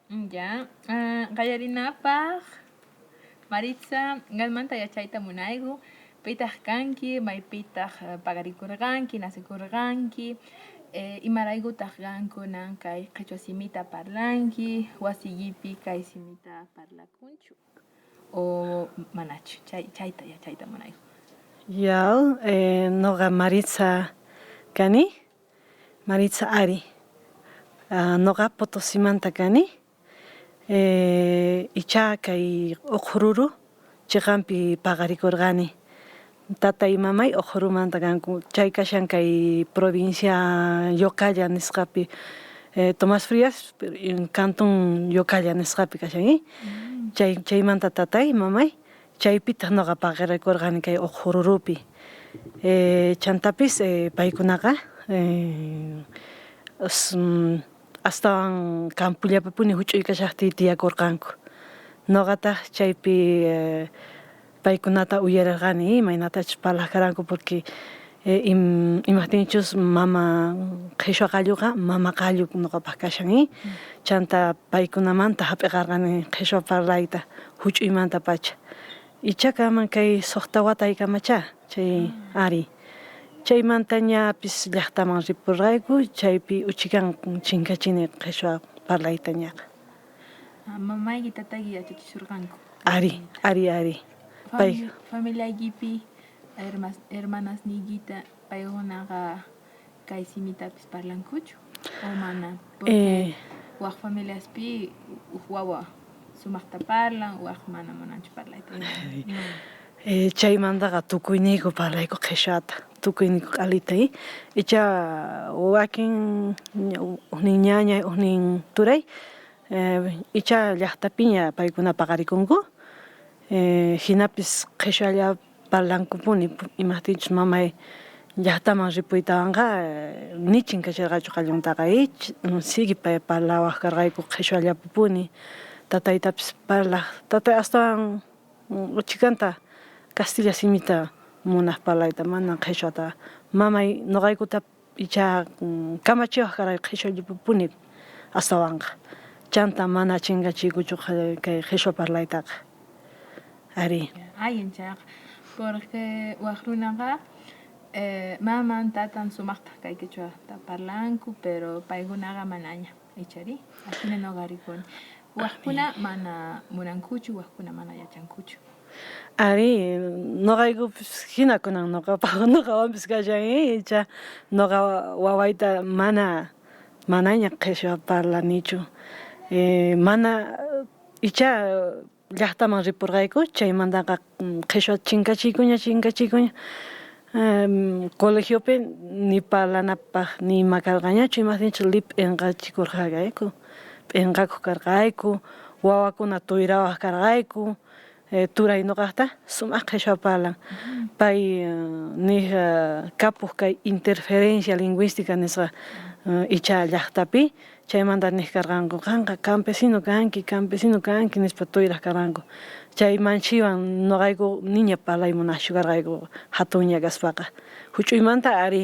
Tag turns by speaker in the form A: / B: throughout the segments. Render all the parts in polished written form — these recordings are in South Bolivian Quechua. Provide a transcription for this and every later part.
A: Ya, qallarinapaj Maritza, qanmanta yachayta munayku, pitaq kanki, maypitaq paqarikurqanki, nacekurqanki, imaraykutaq qan kunan kay qhichwa simita parlanki, wasiykipi kay simita parlakunchu o manachu, chayta yachayta munayku.
B: Yaw, noqa Maritza kani, Maritza ari, noqa Potosimanta kani, ichá kay Uqhururu cheqanpi paqarikurqani, tatay mamay Uqhurumanta kanku, chay kashan kay provincia Yocalla nisqapi, Tomás Frías cantón Yocalla nisqapi kashan, chay chaymanta tatay mamay, chaypitaq noqa paqarikurqani kay Uqhururupi, chantapis paykunaqa astawan campollapipuni juch'uy kashajtiy tiyakorqanku. Noqataj chaypi paykunata uyarerqani imaynatachus parlaj karqanku porque imajtinchus mama qheshwa qalloqa mama qallu noqapaj kashan, chanta paykunamanta jap'eqarqani qheshwa parlayta juch'uymantapacha. Ichá kanman kay sojta wataykamachá chay ari. Chaymanta ñapis llajtaman ripurqayku, chaypi uchikan chinkachini qheshwa parlayta ñaqa.
A: Mamayki tatayki yachachisurqanku?
B: Ari, ari, ari.
A: Pay Familiaykipi hermanasniykita paykunaqa kay simitapis parlankuchu o mana? Porque waj familiaspi uj wawa sumajta parlan, waj mana munanchu parlayta.
B: Chaymantaqa tukuyniyku parlayku qheshwata, tukuyniyku q'alita, ichá wakin ujnin ñañay, ujnin turay ichá llajtapiña paykuna paqarikunku, jinapis qheshwalla parlankupuni, imajtinchus mamay llajtaman ripuytawanqa ni chinkacharqachu qalluntaqa, sigue parlawaj karqayku qheshwallapipuni, tataytapis parlaj, tatay astawan Uchikanta kastilla simita munaj parlayta mana qheshwata mamay noqaykuta ichá kamachiwaj karqayku qheshwallapipuni astawanqa chanta mana chinkachiykuchu kay qheshwa parlaytaqa arí.
A: Allin chayqa porque waj runaqa maman tatan sumajta kay quechuata parlanku pero paykunaqa manaña. Icharí? Ajina noqa rikuni. Wajkuna mana munankuchu, wajkuna mana yachankuchu.
B: Arí, noqaykupis jina kunan noqapaj noqawanpis kashan, icha noqa wawayta mana manaña qheshwa parlanichu. Mana icha llajtaman ripurqayku, chaymantaqa qheshwa chinkachiykuña chinkachiykuña colegiopi ni parlanapaj ni ima karqañachu, imajtinchus li p'enqachikorqayku, p'enqakoj karqayku, wawakuna tuyrawaj karqayku, turay noqajta sumaj qheshwa parlan, pay nej kapoj kay interferencia lingüística nisqa ichá llajtapi. Chaymanta nej karqanku, Qanqa campesino kanki, campesino kanki, nispa tuyraj karqanku. Chay manchiwan noqayku niña parlay munajchu karqayku jatunña kaspaqa. Juch'uymanta arí,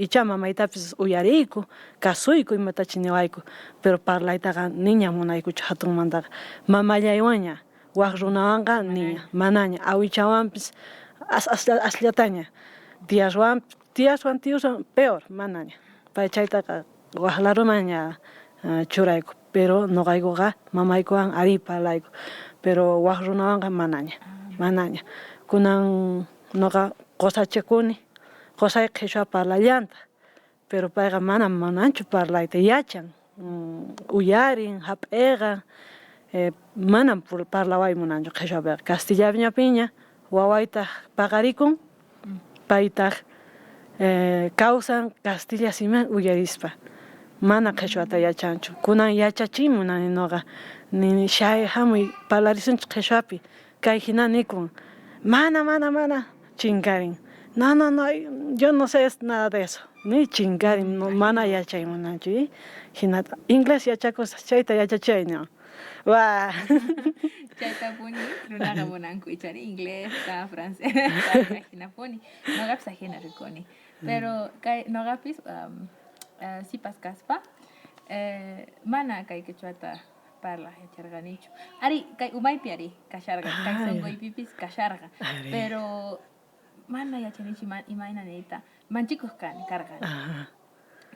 B: ichá mamaytapis uyariyku, kasuyku imatachus niwayku, pero parlaytaqa niña munaykuchu jatunmantaqa. Mamallaywanña, waj runawanqa niña, manaña, awichawanpis asllataña, tiyaswan, tiyaswan, tiyuswan peor, manaña. Pay chaytaqa waj ladomanña churayku, pero noqaykuqa mamaykuwan arí parlayku, pero waj runawanqa manaña, manaña. Kunan noqa qosachakuni, qosay qheshwa parlallanta, pero payqa mana munanchu parlayta, yachan, uyarin, jap'eqan, mana parlaway munanchu qheshwapiqa, castellapiña wawaytaj paqarikun, paytaj kawsan castilla simi uyarispa, mana qheshwata yachanchu. Kunan yachachiy munani noqa, nini chay jamuy parlarisunchej qheshwapi, kay jina nikun, mana, mana, mana, chinkarin, no, no, no, yo no sé nada de eso, ni chinkarin, mana yachay munanchu, jinata, inglés yachakusaj chayta yachachay niwan. Wa.
A: Chaytapuni runaqa munanku ichari inglesta, francesta, ajinapuni. Noqapis ajina rikuni. Pero kay noqapis sipas kaspa mana kay quechuata parlaj yacharqanichu. Ari, kay umaypi ari kasharqa, kay sonqoypipis kasharqa. Pero mana yachanichu imayna niyta, manchikuq kani karqani.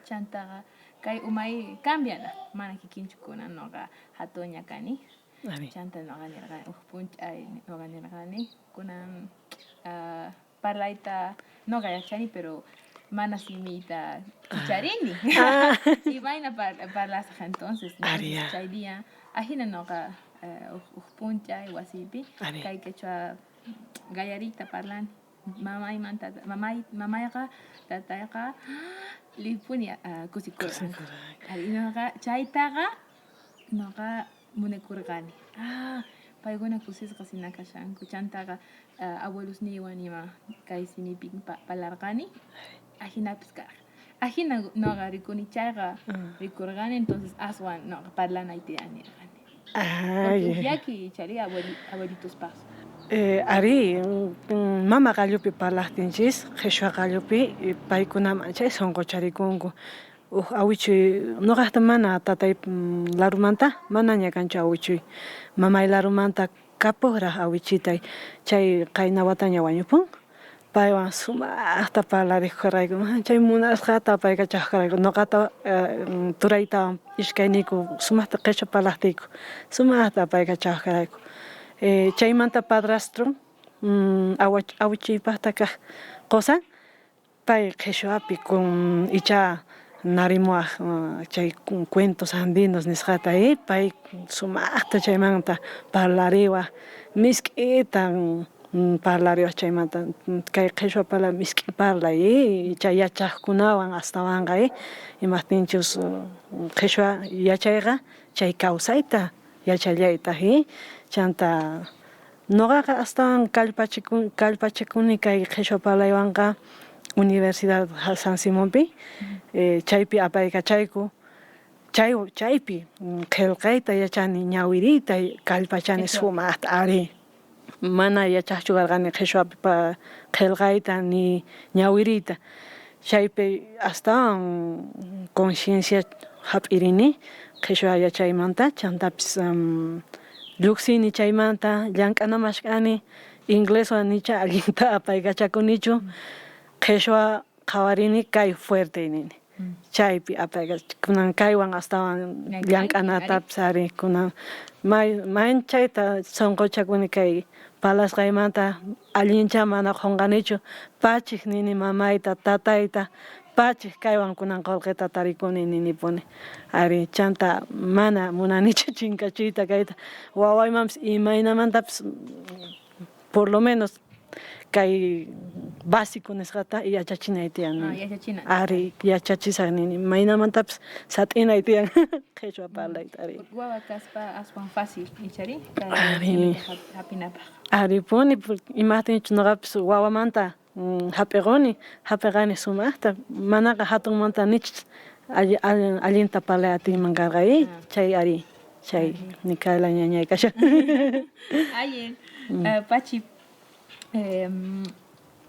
A: Chantaqa kay umay cambiana, mana kikinchu kunan noqa jatunña kani. Chanta noqa nirqani uj p'unchay noqa nirqani kunan parlayta noqa yachani pero mana simiyta kicharini. Imayna parlasaj entonces. Chay día ajina noqa uj p'unchay wasiypi kay quechua qallariyta parlani. Mamaymanta mamay mamayqa tatayqa lipuni kusikurqanku. Noqa chaytaqa noqa munakurqani. Ah, paykuna kusisqa sina kashanku. Chantaqa abuelosniywan ima kay simipi parlarqani, ajinapis karqa. Ajina noqa rikuni chayqa rikurqani, entonces aswan noqa parlanay tiyan nirqani. Porque uj llaki chari abuelitospaj.
B: Arí, mama qallupi parlajtinchis, qheshwa qallupi, paykunaman chay sonqocharikunku. Uj awichuy, noqajta mana tatay larumanta, manaña kanchu awichuy. Mamay larumanta kapojraj awichitay, chay qayna wataña wañupun. Paywan sumajta parlarej karqayku, chay munasqata apaykachaj karqayku. Noqata turaytawan iskayniyku sumajta qheshwa parlajtiyku, sumajta apaykachaj karqayku. Chaymanta padrastron awichuypajta kaj qosan, pay qheshwapi con ichá narimuwaj chay cuentos andinos nisqata, pay sumajta chaymanta parlariwaj, misk'ita parlariwaj chaymanta. Kay qheshwa parlay misk'i parlay, chay yachajkunawan astawanqa, imajtinchus qheshwa yachayqa chay kawsayta yachallaytaj. Chanta noqaqa astawan kallpachakuni kay qheshwa parlaywanqa Universidad San Simonpi, chaypi apaykachayku, chaypi qhelqayta yachani, ñawiriyta kallpachani sumajta. Arí, mana yachajchu karqani qheshwapi qhelqayta ni ñawiriyta, chaypi astawan conciencia jap'irini qheshwa yachaymanta. Chantapis lluqsini chaymanta, llank'ana mask'ani, ingleswan nicha allinta apaykachakunichu, qheshwa qhawarini kay fuerte nini, chaypi kunan kaywan astawan llank'anatapis. Ari, kunan manchayta sonqochakuni kay parlasqaymanta, allincha mana qonqanichu, pachej nini mamayta, tatayta, pachej kaywan kunan qolqeta tarikuni ninipuni. Ari, chanta mana munanichu chinkachiyta kayta, wawaymanpis imaynamantapis por lo menos kay básico nisqata yachachinay tiyan. Ari, yachachisaj nini, imaynamantapis sat'inay tiyan qheshwa parlayta. Ari.
A: Wawa kaspa aswan fácil, ichari?
B: Ari.
A: Hap'inapaj.
B: Aripuni, imajtinchus noqapis wawamanta jap'iquni, jap'iqani sumajta, manaqa jatunmanta nich allinta parlay atiyman karqa, chay ari, chay Micaela ñañay kashan.
A: Allin, Pachi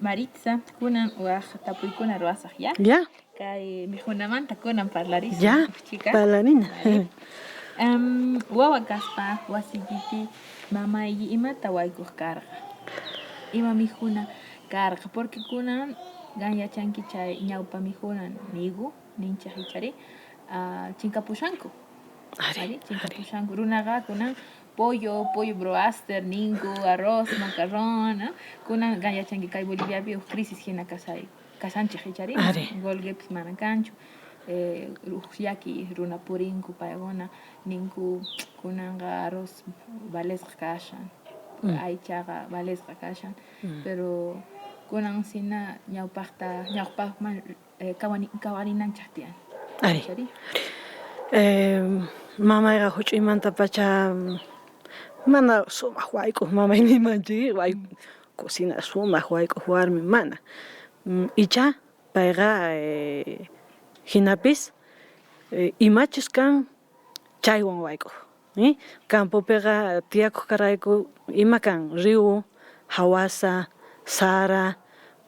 A: Maritza, kunan waj tapuykuna ruwasaj, ya?
B: Ya.
A: Kay mikhunamanta kunan parlarisun.
B: Ya,
A: chika.
B: Parlarina.
A: Wawa kaspa wasiykipi mamayki imata waykuq karqa? Ima mikhuna karqa? Porque kunan qan yachanki chay ñawpa mikhuna nigu ninchej ichari chinkapushanku.
B: Ari,
A: chinkapushanku. Runaqa kunan pollo, pollo broaster ninku, arroz, macarrón, ¿no? Kunan qan yachanki kay Boliviapi uj crisis hina kashay kashanchej ichari, qolqepis mana kanchu, uj llaki runa purinku paykuna ninku kunanqa arroz valesqa kashan, aychaqa valesqa kashan, pero kunan sina ñawpajta ñawpajman kawarinanchej tiyan.
B: Ari. Mamayqa juch'uymantapacha mana sumaj wayk'uj mamay nimanchik, cocina sumaj wayk'uj warmi mana. Icha payqa jinapis imachus kan chaywan wayk'uj. Campopiqa tiyakuq karqayku ima kan riwu, jawasa, sara,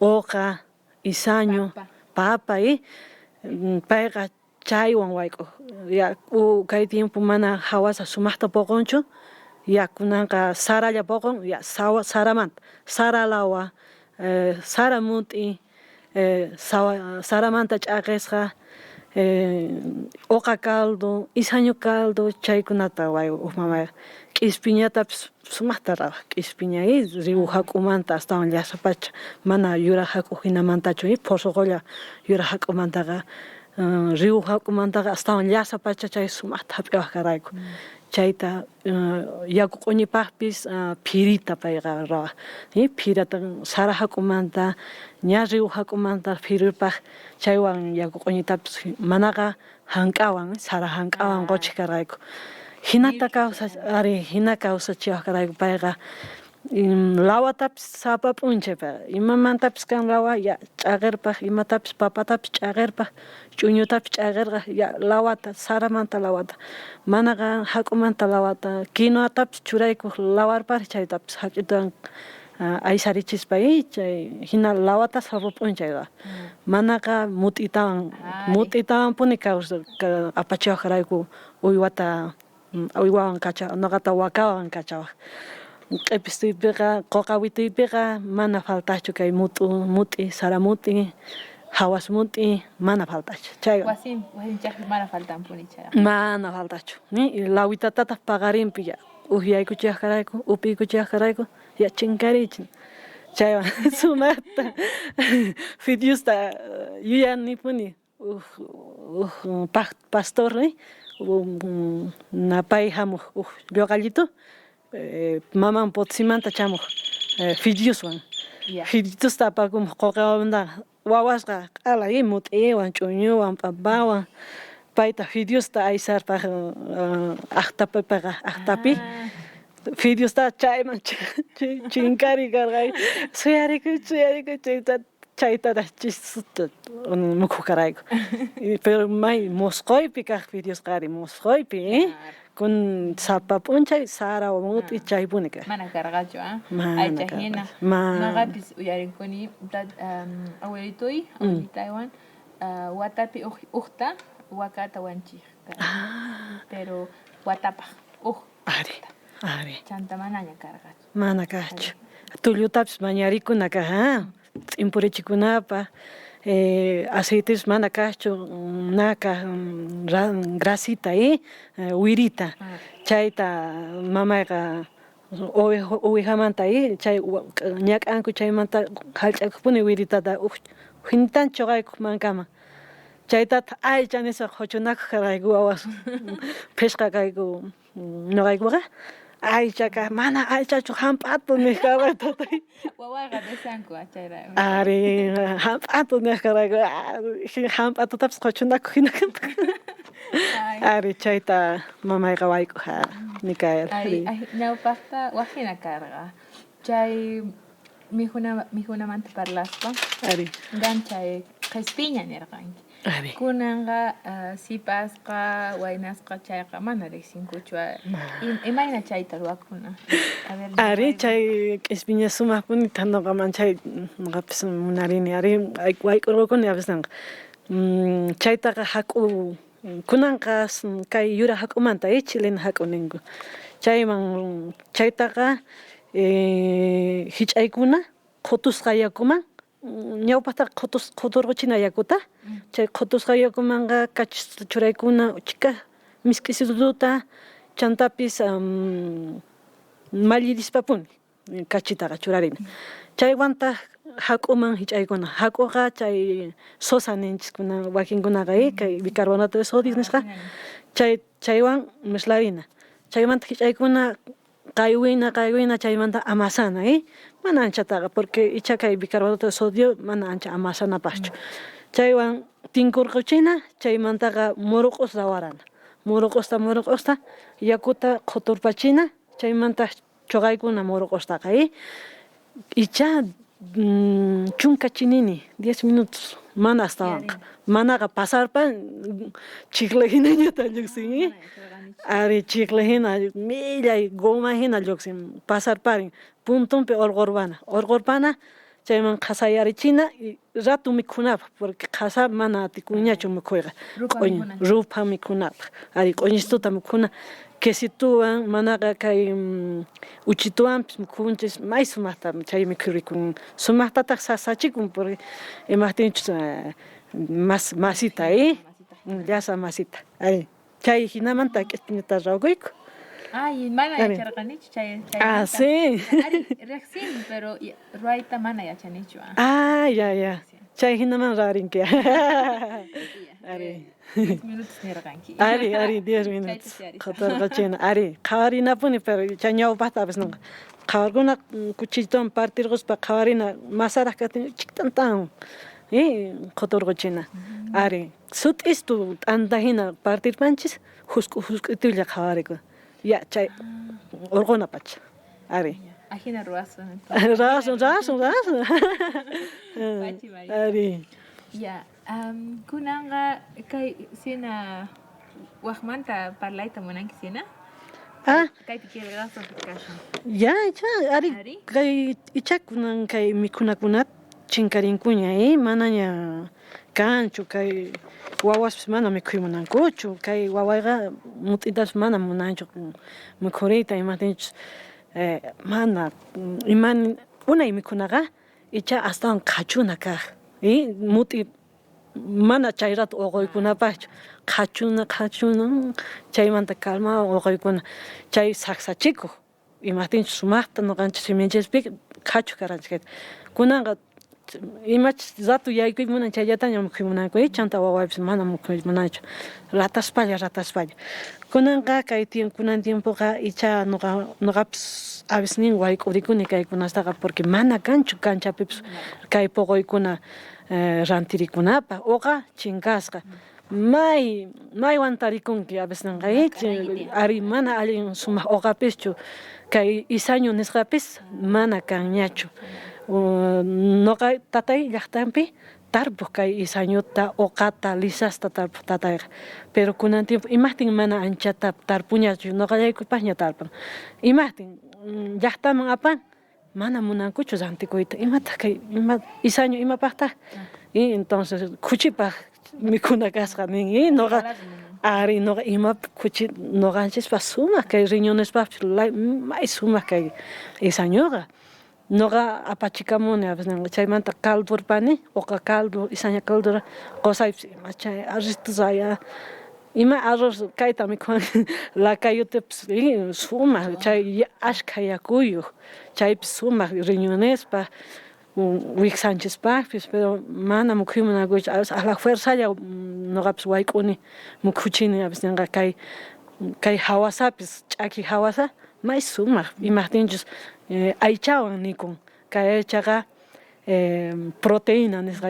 B: uqa, isañu, papa, payqa Chaywan wayk'oj. Yaku kay tiempo mana jawasa sumajta poqonchu, ya kunanqa saralla poqon, ya saramanta, sara lawa, sara mut'i, saramanta ch'aqesqa, oqa caldo, isañu caldo, chaykunata uj mamayqa. K'ispiñatapis sumajta rawaj, k'ispiña riwu jak'umanta astawan llasapacha, mana yuraj jak'u jinamantachu, phosoqolla yuraj jak'umantaqa riwu jak'umantaqa astawan llasapacha chay sumajta jap'iwaj karqayku. Chayta yaku q'uñipajpis phirita payqa rawaj. Phirata sara jak'umanta, ña riwu jak'umanta phiripaj chaywan yaku q'uñitapis manaqa jank'awan, sara jank'awan qochej karqayku. Jinata kawsach ari jina kawsachiwaj karqayku payqa lawatapis sapa p'unchay payqa imamantapis kan lawa ya ch'aqerpaj imatapis papatapis ch'aqerpaj ch'uñutapis ch'aqerqaj ya lawata saramanta lawata manaqa jak'umanta lawata quinoatapis churaykoj lawarpari chaytapis jak'ituwan aysarichispa chay jina lawata sapa p'unchay ruwaj manaqa mut'itawan mut'itawanpuni apachiwaj karqayku uywata uywawan kachawaj noqata wakawan kachawaj q'epistuypeqa qoqawituypeqa mana faltajchu kay mut'u mut'i sara mut'i jawas mut'i mana faltajchu chay
A: wasinchejpi mana faltanpuni chayqa
B: mana faltajchu lawitatataj paqarinpi ya ujyaykuchiwaj karqayku upiykuchiwaj karqayku ya chinkarichin chaywan sumajta fideosta yuyanipuni uj uj pastor pay jamoj uj lloqallitu maman Potosímanta chamoj fideoswan fideosta apakumoj qoqewamantaqa wawasqa q'ala mut'iwan ch'uñuwan papawan paytaj fideosta aysarpaj ajtapipeqa ajtapi fideosta chayman chinkariy karqa suyarikuy suyarikuy chayta chaytaraj chisita mukhoj karqayku pero may mosqoypi kaj fideosqa ari mosqoypi kun sapa p'unchay sara mut'i chaypuni kaj.
A: Mana karqachu a aycha jina noqapis uyarikuni abuelitoy abuelitaywan watapi ujta wakata wanchej pero watapaj uj
B: Ari, ari.
A: Chanta manaña karqachu.
B: Mana kajchu. Tullutapis mañarikuna kaj, ah, t'impurechikunapaj, aceitepis mana kajchu, na kaj grasita, wirita, chayta mamayqa ovejamanta chay ñak'anku chaymanta jallch'akojpuni wiritata uj jinitan choqaykoj mankaman. Chaytataj aycha nispa qhochunakoj karqayku wawas phishqa kayku noqaykuqa aychaka mana aychachu jamp'atu nej karqa tatay.
A: Wawaqa besanku chayrayku.
B: Ari jamp'atu nej karqayku jamp'atutapis qhochunakoj jina Ari chayta mamayqa wayk'oj Micaela.
A: Ari ñawpajta waj jina karqa chay Mikhuna mikhunamanta parlaspa
B: Ari.
A: qan chay qhispiña nirqanki.
B: Ari.
A: Kunanqa sipasqa, waynasqa chayqa mana riqsinkuchu. Imayna chayta ruwakuna? A ver,
B: Ari, chay q'ispiña sumajpunita noqaman chay noqapis munarini. Ari, wayk'urqukuni a veces chaytaqa jak'u kunanqa kay yura jak'umanta chilena jak'u ninku. Chayman chaytaqa jich'aykuna qhutusqa yakuman ñawpajtaqa qhuturquchina yakuta chay qhutusqa yakumanqa kachista churaykuna chhika misk'isituta chantapis mallirispapuni kachitaqa churarina chaywantaj jak'uman jich'aykuna jak'uqa chay sosa ninchis kunan wakinkunaqa kay bicarbonato de sodio nisqa chay chaywan mezclarina chaymanta jich'aykuna Qaywina, qaywina chaymanta amasana, mana anchataqa, porque icha kay bicarbonato de sodio mana ancha amasanapaqchu. Chaywan tinkurquchina, chaymantaqa muruq'usta warana. Muruq'usta, muruq'usta yakuta qhuturpachina, chaymanta chuqaykuna muruq'ustaqa, Icha chunka chinini, diez minutos, mana astawanqa. Manaqa pasarpa chicle hinañata lluqsin, ari chicle hina millay goma hina lluqsin, pasarparin, puntunpi urqurpana, urqurpana. Chayman qhasayarichina y rato mikhunapaj, porque qhasa mana atikunñachu mikhuyqa. Rupha mikhunapaj. Ari q'oñistuta mikhuna, quesituwan, manaqa kay uchituwanpis mikhunchis, may sumajta chay mikhurikun. Sumajtataj sasachikun, porque imajtinchus mas masita, eh? Llasa masita. Ari. Chay jinamanta k'itnita rawkuyku.
A: Ay, mana yacharqanichu chay
B: chay. Ah, sí.
A: Ari, riqsini, pero ruwayta mana yachanichu.
B: Ah, ya, ya. Chay jinaman rarinki. Ari.
A: 10 minutos nirqanki.
B: Ari, ari, 10 minutos. Qhatarqachina. Ari, qhawarinapuni, pero chay ñawpaqta a veces nunca. Qhawarkuna cuchillituwan partirquspa qhawarina masaraq kaqtin chiktantawan qhuturquchina. Ari. Sut'istu t'anta hina partirpanchis jusk'u jusk'itulla qhawarikun. Ya chay urquna pacha. Ari.
A: Ajina ruwasun.
B: Ruwasun, ruwasun, ruwasun. Ari.
A: Ya, kunanqa kay sina wajmanta parlayta munanki sina?
B: Ah.
A: Kaypi qillqasqa kashan.
B: Ya, icha, ari, kay icha kunan kay mikhunakunata chinkarinkuña, eh, manaña kanchu kay wawaspis mana mikhuy munankuchu, kay wawayqa mut'itapis mana munanchu mikhuriyta, imajtinchus mana ima unay mikhunaqa icha astawan qhachuna kaj, eh, mut'i mana chay rato uquykunapajchu, qhachuna qhachuna chaymanta calmawan uquykuna, chay sajsachikoj, imajtinchus sumajta noqanchis siminchispí qhachu karanchis kayta. Kunanqa imachus rato yaykuy munan chayllataña mikhuy munanku, chanta wawaypis mana mikhuy munanchu, rataspalla rataspalla. Kunanqa kay kunan tiempoqa icha noqa noqapis a veces nin wayk'urikuni kaykunastaqa porque mana kanchu kanchapipis kay poqoykuna rantirikunapaj uqa chinkasqa. May maywan tarikunki a veces ninqa ari mana allin sumaq uqapischu kay isañu nisqapis mana kanñachu. Noqa tatay llaqtanpi tarpuj kay isañuta, uqata, lisasta tarpuj tatayqa. Pero kunan tiempo imajtin mana anchata tarpuñachu, noqallaykupajña tarpun. Imajtin llaqtaman apan mana munankuchu rantikuyta, imataj kay ima isañu imapajtaj? Y entonces khuchipaj mikhuna kasqa nin, y noqa ari noqa ima khuchi noqanchispaj sumaq kay riñonespajpis may sumaq kay isañuqa. Noqa apachikamuni a veces chaymanta caldurpani, uqa caldo, isaña caldo qosaypis ima chay arrozta ima arroz kayta mikhuwan lacayotepis sumaq chay ashkha yakuyuq chaypis sumaq riñonespaj wijsanchispajpis, pero mana mukhuy munankuchu a veces a la fuerzalla noqapis wayk'uni mukhuchini a veces ninqa kay kay hawasapis ch'aki hawasa may sumaq imajtinchus aychawan nikun kay aychaqa proteína nisqa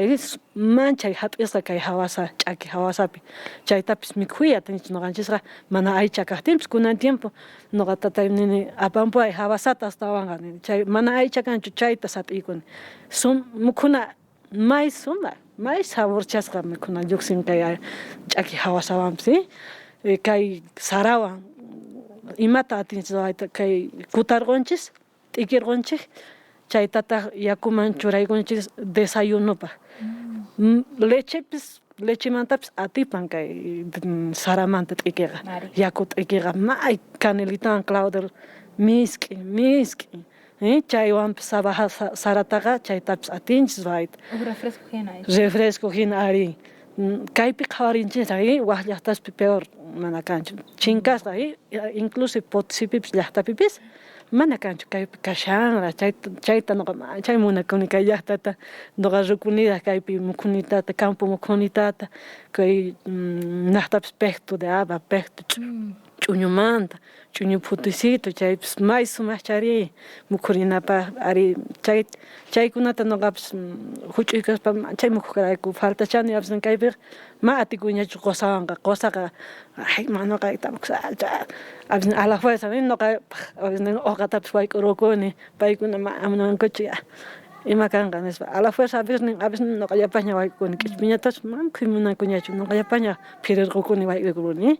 B: manchay jap'isqa kay hawasa ch'aki hawasapi chaytapis mikhuy atinchis noqanchisqa mana aycha kajtinpis kunan tiempo noqa tatay nini apanpuway hawasata astawanqa nini chay mana aycha kanchu chayta sat'iykuni mukhuna may sumaq may saborchasqa mikhuna lluqsin kay ch'aki hawasawanpis kay sarawan imata atinchis ruwayta kay kutarqunchis t'ikirqunchik chaytataq yakuman churaykunchis desayunopaq lechepis lechemantapis atipan kay saramanta t'ikiqa yaku t'ikiqa may canelitawan claudel misk'i misk'i chaywanpis sarataqa chaytapis atinchis ruwayta
A: refresco hina
B: refresco hina ari kaypi qhawarinchis waj llaqtaspi peor mana kanchu chinkasqa incluso Potosipipis llaqtapipis mana kanchu kaypi kashanra chayta noqa manchay munakuni kay llaqtata noqa rukuniraq kaypi mukhunitata campo mukhunitata kay naqtapis pejtu de haba pejtu ch'uñumanta ch'uñu phutisito chaypis may sumaqchari mukhurinapaj ari chay chaykunata noqapis juch'uy kaspa manchay mukhuj karayku faltachani a veces kaypiqa ma atikuñachu qosawanqa qosaqa ay ma noqayta a veces a la fuerza noqapaj a veces uqatapis wayk'urukuni paykuna mana munankuchu ya ima kanqa nispa a la fuerza a veces nin a veces noqallapajña wayk'ukuni k'ichpiñatapis mana mikhuy munankuñachu noqallapajña phirirqukuni wayk'uruni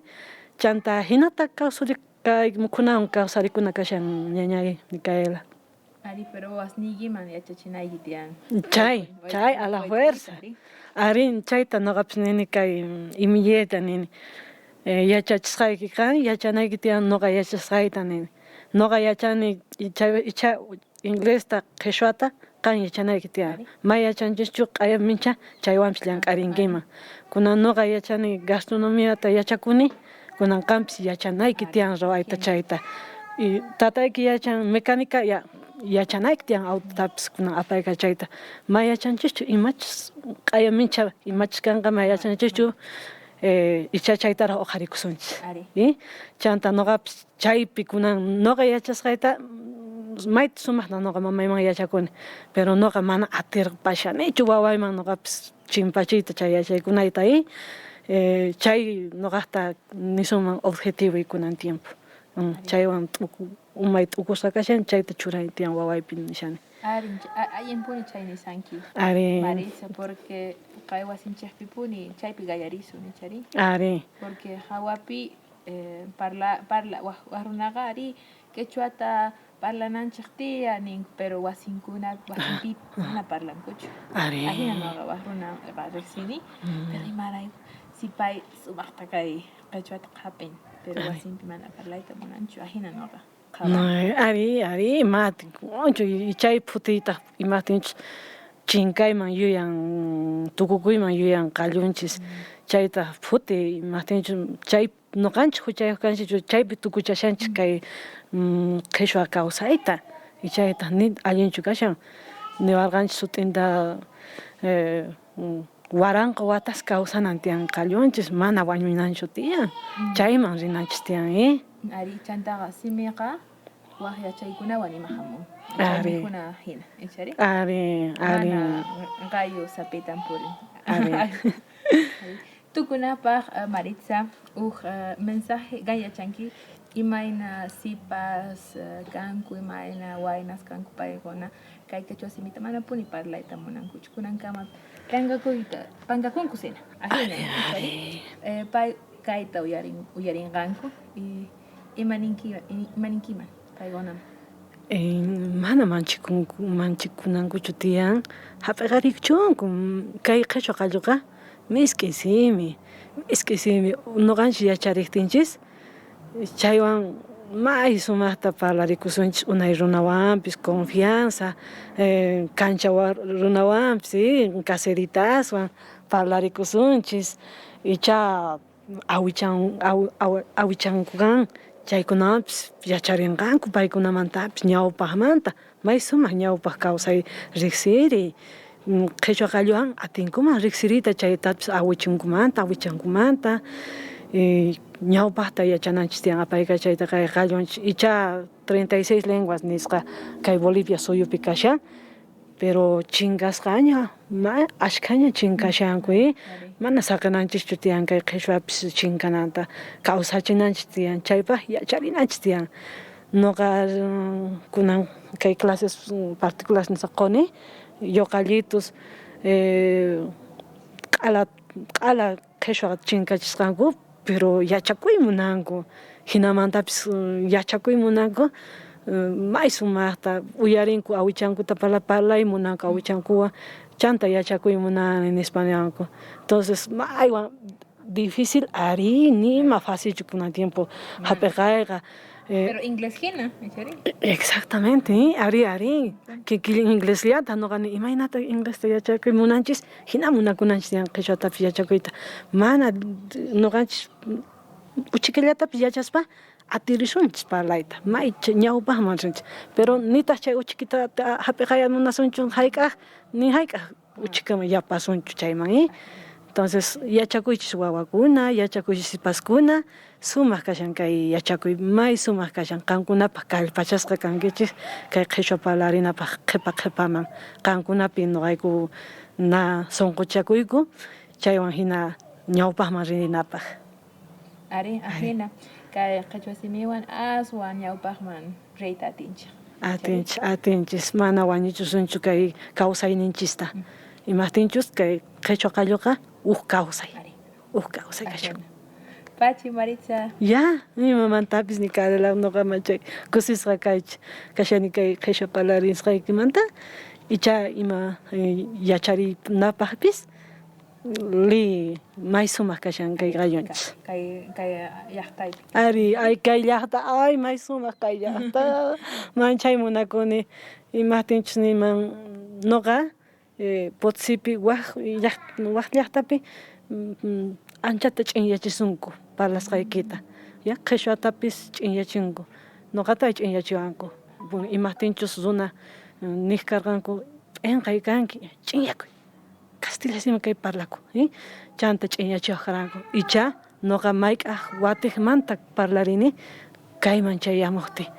B: chanta jinata kawsari kay mukhunawan kawsarikuna kashan ñañay Micaela.
A: Ari, pero wawasniykiman yachachinayki tiyan.
B: Chay, chay, a la fuerza. Arí, chayta noqapis nini kay imilleta nini. Yachachisqayki qan yachanayki tiyan noqa yachasqayta nini. Noqa yachani icha inglesta qheshwata qan yachanayki tiyan. Ma yachanchischu q'aya mincha chaywanpis llank'arinkiman. Kunan noqa yachani gastronomiata yachakuni, kunan qanpis yachanayki tiyan ruwayta chayta. Y tatayki yachan mecánica ya yachanayki tiyan autotapis kunan apaykachayta. Ma yachanchischu imachus q'aya mincha imachus kanqa ma yachanchischu icha chaytaraj oqharikusunchis. Chanta noqapis chaypi kunan noqa yachasqayta mayta sumajta noqa mamayman yachakuni, pero noqa mana atirpashanichu wawayman noqapis chimpachiyta chay yachaykunayta chay noqajta nisunman objetivoy kunan tiempo. Chaywan umay t'ukusqa kashan chayta churay tiyan wawaypi nishani.
A: Ari, allinpuni chay nisanki.
B: Ari.
A: Maritza, porque kay wasinchejpipuni chaypi qallarisun, ichari?
B: Ari.
A: Porque jawapi parla, parla, waj runaqa ari quechuata parlananchej tiyan ninku, pero wasinkuna, wasinpi mana parlankuchu.
B: Ari.
A: Ajina noqa waj runaqa rejsini, pero imarayku si pay sumajta kay quechuata qhapin, pero wasinpi mana parlayta munanchu, ajina noqa.
B: Ari, ari, ima atinkuchu, chay phutiytaj imajtinchus chinkayman yuyan, tukukuyman yuyan qallunchis, chaytaj phuti imajtinchus chay noqanchis juchayoj kanchis chaypi tukuchashanchis kay qheshwa kawsayta, chaytaj ni allinchu kashan, niwarqanchis sut'inta waranqa watas kawsanan tiyan qallunchis, mana wañunanchu tiyan, chayman rinanchis tiyan.
A: Ari, chantaqa simiqa waj yachaykunawan ima jamun.
B: Ari.
A: Mikhuna jina, ichari?
B: Ari, ari.
A: Mana qayu sapitan purin.
B: Ari.
A: Tukunapaj, Maritza, uj mensaje qan yachanki imayna sipas kanku, imayna waynas kanku paykuna kay quechua simita manapuni parlayta munankuchu kunankama p'enqakuyta p'enqakunku sina ajina ichari pay kayta uyarin uyarinqanku y ima ninki ima ninkiman paykunaman.
B: Mana manchikunku manchikunankuchu tiyan hap'iqarikuchunku kay qhechua qalluqa misk'i simi misk'i simi noqanchis yacharejtinchis chaywan may sumajta parlarikusunchis unay runawanpis confianza cancha runawanpis caseritaswan parlarikusunchis icha awichan awichankukan chaykunawanpis yacharinqanku paykunamantapis ñawpajmanta may sumaj ñawpaj kawsay riqsiriy qhechua qalluwan atinkuman riqsiriyta chaytapis awichinkumanta awichankumanta ñawpajta yachananchis tiyan apaykachayta kay qallunchis icha 36 lenguas nisqa kay Bolivia suyupi kashan pero chinkasqaña ma ashkhaña chinkashanku mana saqenanchischu tiyan kay qheshwapis chinkananta kawsachinanchis tiyan chaypaj yacharinanchis tiyan noqa kunan kay clases particulares nisqa qoni yoqallitus q'ala q'ala qheshwa chinkachisqanku pero yachakuy munanku jinamantapis yachakuy munanku may sumajta uyarinku awichankuta parlay munanku awichankuwan chanta yachakuy munani nispa niwanku entonces maywan difícil ari nima facilchu kunan tiempo hap'iqayqa.
A: Pero inglés jina, ichari?
B: Exactamente, ari, ari. Kikin inglesllata noqa ni imaynata inglesta yachakuy munanchis, jina munakunanchis tiyan qhichwatapis yachakuyta. Mana noqanchis uchikillatapis yachaspa atirisunchis parlayta, may ñawpajman rinchis. Pero nitaj chay uchikita hap'iqaya munasunchu jayk'aj, ni jayk'aj uchikaman yapasunchu chayman. Entonces yachakuychis wawakuna, yachakuychis sipaskuna, sumaj kashan kay yachakuy, may sumaj kashan qankunapaj kallpachasqa kankichis kay qheshwa parlarinapaj qhepa qhepaman qankunapi noqayku na sonqochakuyku chaywan jina ñawpajman rinapaj.
A: Ari, ajina kay qhechwa simiwan aswan ñawpajman riyta atinchej.
B: Atinchis, atinchis, mana wañuchisunchu kay kawsayninchista. Imajtinchus kay qhechwa qalluqa uj kawsay, uj kawsay kashan.
A: Pachi Maritza.
B: Ya, imamantapis ni Karela noqa machay kusisqa kaych kashani kay qheshwa parlarisqaykimanta icha ima yacharinapajpis li may sumaq kashan kay qallunchis.
A: Kay kay llaqtaypi.
B: Ari, ay kay llaqta, ay may sumaq kay llaqta. Manchay munakuni imajtinchus niman noqa Potosipi waj waj llaqtapi anchata ch'inyachisunku parlasqaykita ya qheshwatapis ch'inyachinku noqata ch'inyachiwanku imajtinchus runa nej karqanku p'enqay kanki ch'inyakuy kastilla simi kay parlakun chanta ch'inyachiwaj karqanku ichá noqa mayk'aj watejmanta parlarini kayman chayamojtiy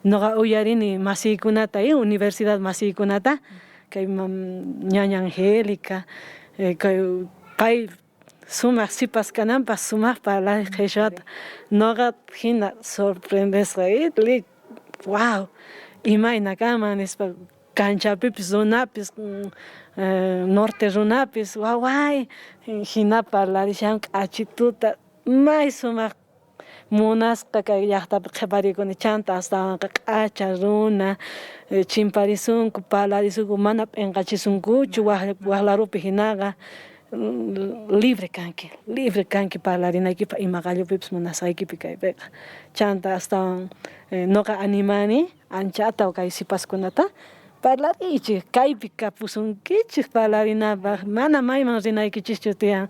B: noqa uyarini masiykunata universidad masiykunata kay ñaña Angélica kay pay sumaq sipas kananpaj sumaq parlarej qheshwata noqa jina sorprendesqa wau imayna kanman nispa Canchapipis runapis, norte runapis waway jina parlarishan k'achituta may sumaq munasqa kay llajtapi qheparikuni chanta astawanqa k'acha runa chimparisunku parlarisunku mana p'enqachisunkuchu waj ladopi jinaqa libre kanki, libre kanki parlarinaykipaj ima qallupipis munasqaykipi kaypeqa chanta astawan noqa animani Anchata kay sipaskunata parlariychej, kaypi kapusunkichej parlarinapaj, mana mayman rinaykichischu tiyan,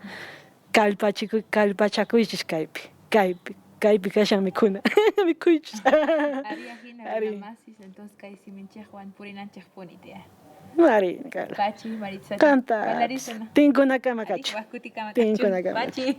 B: kallpachikuy, kallpachakuychis kaypi, kaypi, kaypi kashan mikhuna, mikhuychis.
A: Ari ajina runa masis, entonces kay siminchejwan purinanchejpuni tiyan.
B: Ari,
A: Pachi, Maritza,
B: qanta tinkunakama kachun.
A: Waj kutikama
B: kachun.
A: Pachi.